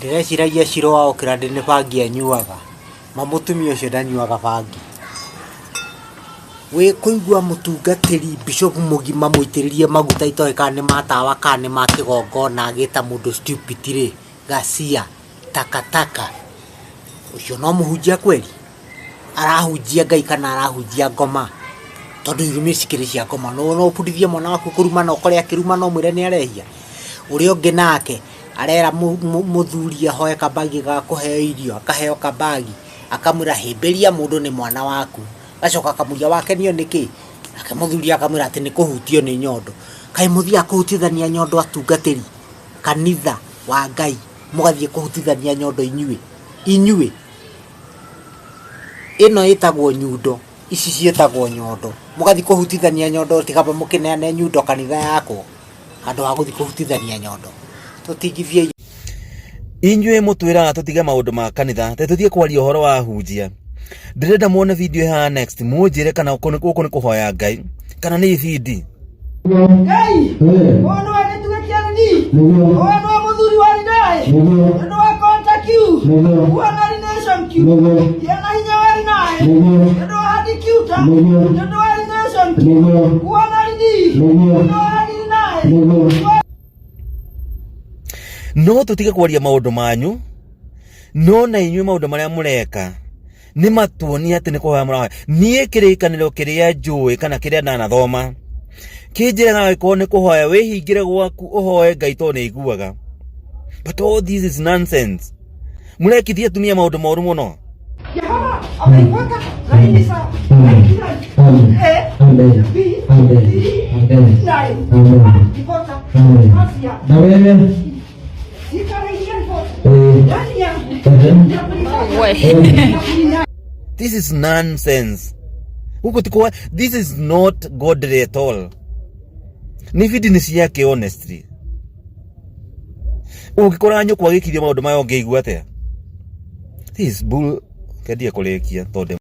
Ndĩreciragia Shiro wa Oakland nĩ bangi anyuaga. Ma mũtumia ũcio ndanyuaga bangi. Wĩ kũigua mũtungatĩri bishop mũgima mũitĩrĩrie maguta itoĩ kana nĩ ma tawa kana nĩ ma kĩgongona agĩta mũndũ stupid rĩ, ghasia, takataka. Ũcio no mũhunjia kweli? Arahunjia Ngai kana arahunjia ngoma? Tondũ irumi cikĩrĩ cia ngoma. No ũbundithie mwana waku kũrumana ũkore akĩrumana ũmwĩre nĩ arehia? Ũrĩa ũngĩ nake arera mũthuri ahoe kabagi ga kũheo irio, akaheo kabagi, akamwĩra hĩmbĩria mũndũ nĩ mwana waku. Agacoka akamũria wakenio nĩkĩ? Nake mũthuri akamwĩra atĩ nĩ kũhutio nĩ nyondo. Kaĩ mũthiaga kũhutithania nyondo atungatĩri kanitha wa Ngai, mũgathiĩ kũhutithania nyondo inyuĩ? Inyuĩ? Ĩno ĩtagwo nyundo, ici ciĩtagwo nyondo. Mũgathiĩ kũhutithania nyondo tiga mũkĩneane nyundo kanitha yakwo. Handũ ha gũthiĩ kũhutithania nyondo. Tũtingithiei. Inyuĩ mũtwĩraga tũtige maũndũ ma kanitha atĩ tũthiĩ kwaria ũhoro wa ahunjia. Ndĩrenda muone video ĩhaha next mũnjĩre kana gũkũ nĩ kũhoya Ngai kana nĩ ibindi. Ngai, ũyũ nĩwe gĩtugĩ kĩa Rini, ũyũ nĩwe mũthuri wa Rinai, nĩ wa Konta Q, kuona Rination Q, kĩana hinya wa Rinai, nĩ wa Hadi Qta, nĩ wa Rination Q, kuona Rini, nĩ wa Hadi Rinai. No tũtige kwaria maũndũ manyu no na inyuĩ maũndũ marĩa mũreka nĩ matuonia atĩ nĩ kũhoya mũrahoya. Niĩ kĩrĩkanĩro kĩrĩa njũĩ kana kĩrĩa ndanathoma kĩnjĩraga angĩkorwo nĩ kũhoya wĩhingĩre gwaku ũhoe Ngai tondũ nĩ aiguaga. But all this is nonsense. Mũrekithia atumia maũndũ moru mũno. Jehova ameiweka laini sawa. A, B, C, 9. Ripota. Asia. Na wewe Ikarainia ripota. Eh. Ndani yangu. Ya kulina. This is nonsense. Huku tikuwa, this is not godly at all. Nĩ ibindi nĩ ciake honestly. Ũngĩkora nyũkwa agĩkiria maũndũ maya ũngĩigua atĩa? This is bull. Kendie kũrĩkia tondũ